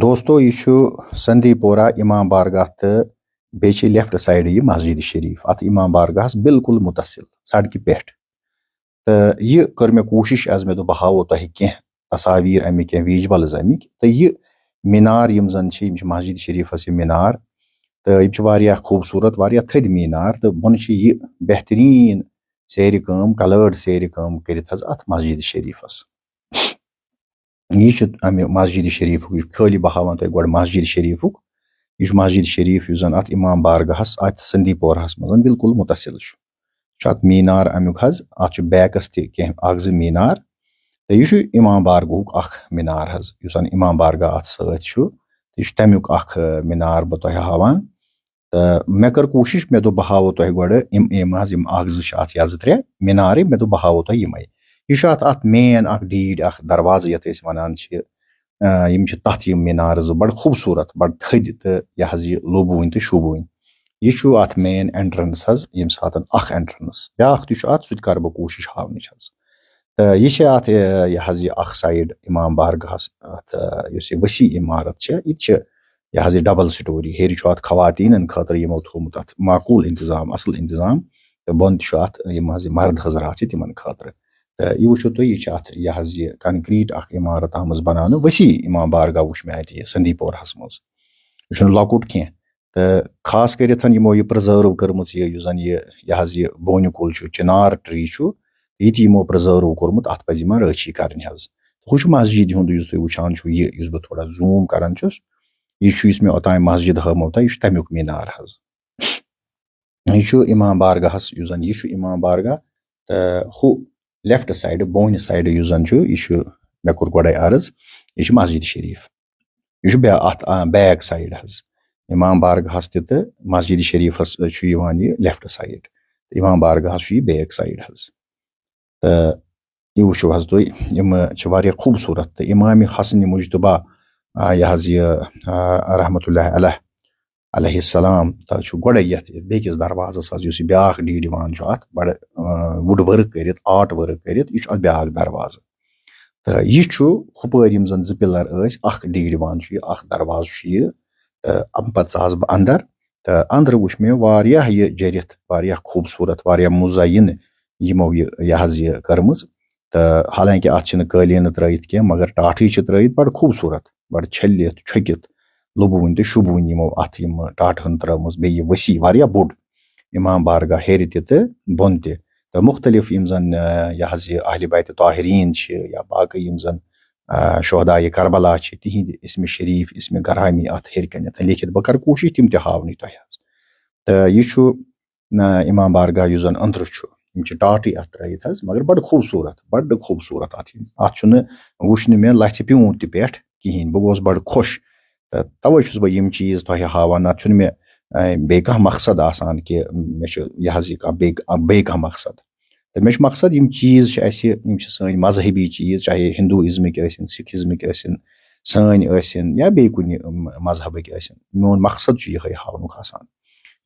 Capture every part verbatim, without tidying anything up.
دوستو، یہِ چھُ سندی پورہ امام بارگاہ تہٕ بیٚیہِ چھِ لیفٹ سایڈٕ یہِ مسجد شریف، اتھ امام بارگاہس بالکل متصل سڑکہِ پٮ۪ٹھ۔ تہٕ یہِ کٔر مےٚ کوٗشِش، از مےٚ دوٚپ بہٕ ہاوو تۄہہِ کینٛہہ تصاویر امِکۍ، کینٛہہ ویجولز امِکۍ۔ تہٕ یہِ مینار یِم زن چھِ، یِم چھِ مسجد شریفس یِم مینار، تہٕ یِم چھِ واریاہ خوٗبصوٗرت، واریاہ تھٔدۍ مینار، تہٕ بۄنہٕ چھِ یہِ بہتریٖن سیرِ کٲم، کلٲرڈ سیرِ کٲم کٔرِتھ حظ اتھ مسجد شریفس۔ یہِ چھُ امہِ مسجد شریفُک، یہِ چھُ خٲلی بہٕ ہاوان تۄہہِ گۄڈٕ مسجد شریفُک۔ یہِ چھُ مسجد شریف یُس زن اتھ امام بارگاہس، اتھ سندی پورہس منٛز بالکل متصل چھُ۔ چھُ اتھ مینار امیُک حظ، اتھ چھُ بیکس تہِ کینٛہہ اکھ زٕ مینار۔ تہٕ یہِ چھُ امام بارگاہُک اکھ مینار حظ، یُس زن امام بارگاہ اتھ سۭتۍ چھُ۔ تہٕ یہِ چھُ تمیُک اکھ، آ، مینار بہٕ تۄہہِ ہاوان۔ تہٕ مےٚ کٔر کوٗشِش، مےٚ دوٚپ بہٕ ہاوو تۄہہِ گۄڈٕ یِم، یِم حظ یِم اکھ زٕ چھِ اتھ، یا زٕ ترٛےٚ مینارٕے، مےٚ دوٚپ بہٕ ہاوو تۄہہِ یِمے۔ یہِ چھُ اتھ، اتھ مین اکھ ڈیٖڈ اکھ دروازٕ یتھ أسۍ ونان چھِ۔ آ، یِم چھِ تَتھ یِم مینارٕ زٕ بَڑٕ خوٗبصوٗرت، بَڑٕ تھٔدۍ تہٕ یہِ حظ یہِ لوٗبوٕنۍ تہٕ شوٗبوٕنۍ۔ یہِ چھُ اَتھ مین entrance حظ، ییٚمہِ ساتہٕ اَکھ entrance، بیٛاکھ تہِ چھُ اَتھ، سُہ تہِ کَرٕ بہٕ کوٗشِش ہاونٕچ حظ۔ تہٕ یہِ چھِ اَتھ، آ، یہِ حظ یہِ اَکھ side اِمام بارگاہَس، اَتھ، آ، یُس یہِ ؤسیع عمارت چھِ، یہِ تہِ چھِ یہِ حظ یہِ double story۔ ہیٚرِ چھُ اَتھ خواتیٖنَن خٲطرٕ یِمو تھوٚومُت اَتھ معقوٗل اِنتظام، اَصٕل اِنتظام۔ تہٕ بۄنہٕ تہِ چھُ اَتھ یِم حظ یہِ مرد حضرات چھِ تِمَن خٲطرٕ۔ تہٕ یہِ وٕچھِو تُہۍ، یہِ چھِ اَتھ یہِ حظ یہِ concrete اَکھ عمارت آمٕژ بَناونہٕ، ؤسیع اِمام بارگاہ وٕچھ مےٚ اَتہِ یہِ سندی پورہَس منٛز۔ یہِ چھُنہٕ لۄکُٹ کینٛہہ۔ تہٕ خاص کٔرِتھ یِمو یہِ preserve کٔرمٕژ، یہِ یُس زَن یہِ، یہِ حظ یہِ بونہِ کُل چھُ، چِنار tree چھُ، یہِ تہِ یِمو preserve کوٚرمُت، اَتھ پَزِ یِمَن رٲچھی کَرٕنۍ حظ۔ ہُہ چھُ مسجد ہُنٛد، یُس تُہۍ وٕچھان چھُو، یہِ یُس بہٕ تھوڑا zoom کَران چھُس، یہِ چھُ، یُس مےٚ اوٚتام مسجد ہٲومو تۄہہِ، یہِ چھُ تَمیُک مینار حظ۔ یہِ چھُ اِمام بارگاہَس، یُس زَن یہِ چھُ اِمام بارگاہ، تہٕ ہُہ left side، بونہِ side یُس زَن چھُ، یہِ چھُ، مےٚ کوٚر گۄڈَے عرض، یہِ چھُ مسجد شریف۔ یہِ چھُ بیا-، اَتھ، آ، back side حظ۔ اِمام بارگاہَس تہِ تہٕ مسجد شریفَس چھُ یِوان یہِ left side۔ اِمام بارگاہَس چھُ یہِ back side حظ۔ تہٕ یہِ وٕچھِو حظ تُہۍ، یِم چھِ واریاہ خوٗبصوٗرت۔ تہٕ اِمام حسن مجتبیٰ، آ، یہِ حظ یہِ، آ، رحمتہ اللہ علیہ، علیہ السلام، تہٕ چھُ گۄڈَے یَتھ، یَتھ بیٚکِس دروازَس حظ، یُس یہِ بیٛاکھ ڈیٖڈ یِوان چھُ اَتھ، بَڑٕ، آ، wood work کٔرِتھ، art work کٔرِتھ، یہِ چھُ اَتھ بیٛاکھ دروازٕ۔ تہٕ یہِ چھُ ہُپٲرۍ یِم زَن زٕ pillar ٲسۍ، اَکھ ڈیٖڈ یِوان چھُ یہِ، اَکھ دروازٕ چھُ یہِ۔ تہٕ اَمہِ پَتہٕ ژاس بہٕ اَندَر، تہٕ اَندرٕ وٕچھ مےٚ واریاہ یہِ جٔرِتھ، واریاہ خوٗبصوٗرت، واریاہ مُزین یِمو یہِ، یہِ حظ یہِ کٔرمٕژ۔ تہٕ حالانکہِ اَتھ چھِنہٕ قٲلیٖنہٕ ترٲیِتھ کینٛہہ، مگر ٹاٹھٕے چھِ ترٲیِتھ، بَڑٕ خوٗبصوٗرت، بَڑٕ چھٔلِتھ، چھۄکِتھ، لوٗبوٕنۍ تہٕ شوٗبوٕنۍ یِمو اَتھ یِم ٹاٹھَن ترٲومٕژ، بیٚیہِ یہِ ؤسیع، واریاہ بوٚڑ اِمام بارگاہ ہیٚرِ تہِ تہٕ بۄنہٕ تہِ۔ تہٕ مُختٔلِف یِم زَن، آ، یہِ حظ یہِ اہلِ بیت طاہریٖن چھِ یا باقٕے یِم زَن، آ، شہدایہِ کربلا چھِ، تِہِنٛدِ اسمِ شریٖف، اسمِ گرامی اَتھ ہیٚرِ کَنٮ۪تھ لیکھِتھ۔ بہٕ کَرٕ کوٗشِش تِم تہِ ہاونٕچ تۄہہِ حظ۔ تہٕ یہِ چھُ، آ، اِمام بارگاہ یُس زَن أنٛدرٕ چھُ، یِم چھِ ٹاٹٕے اَتھ ترٲیِتھ حظ، مگر بَڑٕ خوٗبصوٗرت، بَڑٕ خوٗبصوٗرت اَتھ یِم۔ اَتھ چھُنہٕ وٕچھنہٕ مےٚ لَژھِ پیوٗنت تہِ پٮ۪ٹھ کِہیٖنۍ۔ بہٕ گوس بَڑٕ خۄش۔ تہٕ تَوَے چھُس بہٕ یِم چیٖز تۄہہِ ہاوان، نَتہٕ چھُنہٕ مےٚ، آ، بیٚیہِ کانٛہہ مقصد آسان کہِ مےٚ چھُ یہِ حظ یہِ کانٛہہ بیٚیہِ، بیٚیہِ کانٛہہ مقصد۔ تہٕ مےٚ چھُ مقصد، یِم چیٖز چھِ اَسہِ، یِم چھِ سٲنۍ مذہبی چیٖز، چاہے ہندوٗازمٕکۍ ٲسِن، سکھازمٕکۍ ٲسِن، سٲنۍ ٲسِن یا بیٚیہِ کُنہِ، م-، مذہبٕکۍ ٲسِن۔ میون مقصد چھُ یِہوٚے ہاونُک آسان۔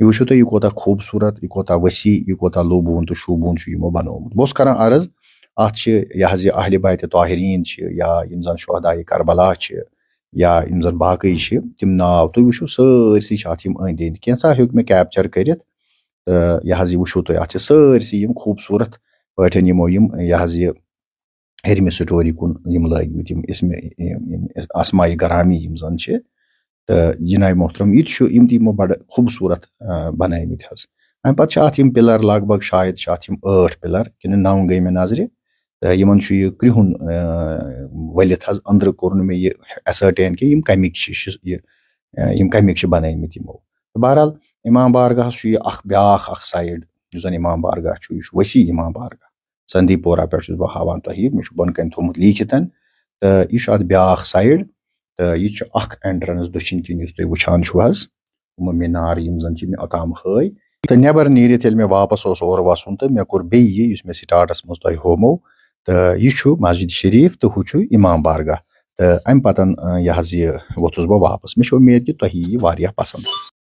یہِ وٕچھِو تُہۍ، یہِ کوٗتاہ خوٗبصوٗرت، یہِ کوٗتاہ ؤسیع، یہِ کوٗتاہ لوٗبوُن تہٕ شوٗبوُن چھُ یِمو بنوومُت۔ بہٕ اوسُس کران عرض، اَتھ چھِ یہِ حظ یہِ اہلِ بیتِ طاہریٖن چھِ یا یِم زَن شہدایہِ کربلا چھِ یا یِم زَن باقٕے چھِ، تِم ناو تُہۍ وٕچھِو، سٲرسٕے چھِ اَتھ یِم أنٛدۍ أنٛدۍ۔ کینٛژھا ہیوٚک مےٚ capture کٔرِتھ۔ تہٕ یہِ حظ یہِ وٕچھِو تُہۍ، اَتھ چھِ سٲرسٕے یِم خوٗبصوٗرت پٲٹھۍ یِمو یِم یہِ حظ یہِ ہیٚرمہِ story کُن یِم لٲگمٕتۍ، یِم اسمِ، یِم، یِم اسماء گرامی یِم زَن چھِ۔ تہٕ جناب محترم، یہِ تہِ چھُ، یِم تہِ یِمو بَڑٕ خوٗبصوٗرت، آ، بَنٲومٕتۍ حظ۔ اَمہِ پَتہٕ چھِ اَتھ یِم pillar، لگ بگ شاید چھِ اَتھ یِم ٲٹھ pillar کِنہٕ نَو گٔے مےٚ نظرِ۔ تہٕ یِمَن چھُ یہِ کرٛہُن، آ، ؤلِتھ حظ۔ أنٛدرٕ کوٚر نہٕ مےٚ یہِ ascertain کہِ یِم کَمِکۍ چھِ، شِ-، یہِ، آ، یِم کَمِکۍ چھِ بَنٲومٕتۍ یِمو۔ تہٕ بہرحال، اِمام بارگاہَس چھُ یہِ اَکھ بیٛاکھ اَکھ side، یُس زَن اِمام بارگاہ چھُ، یہِ چھُ ؤسیع اِمام بارگاہ۔ سندی پورہ پٮ۪ٹھ چھُس بہٕ ہاوان تۄہہِ، مےٚ چھُ بۄنہٕ کَنہِ تھوٚومُت لیٖکھِتھ۔ تہٕ یہِ چھُ اَتھ بیٛاکھ side، تہٕ یہِ چھُ اَکھ entrance دٔچھِنۍ کِنۍ یُس تُہۍ وٕچھان چھِو حظ، یِم مینار یِم زَن چھِ مےٚ اوٚتام ہٲے۔ تہٕ نٮ۪بر نیٖرِتھ ییٚلہِ مےٚ واپس اوس اورٕ وَسُن، تہٕ مےٚ کوٚر بیٚیہِ یہِ، یُس مےٚ startس منٛز تۄہہِ ہومو، تہٕ یہِ چھُ مسجد شریف تہٕ ہُہ چھُ اِمام بارگاہ۔ تہٕ اَمہِ پَتَن، آ، یہِ حظ یہِ ووٚتھُس بہٕ واپس۔ مےٚ چھِ اُمید کہِ تۄہہِ یی یہِ واریاہ پسنٛد۔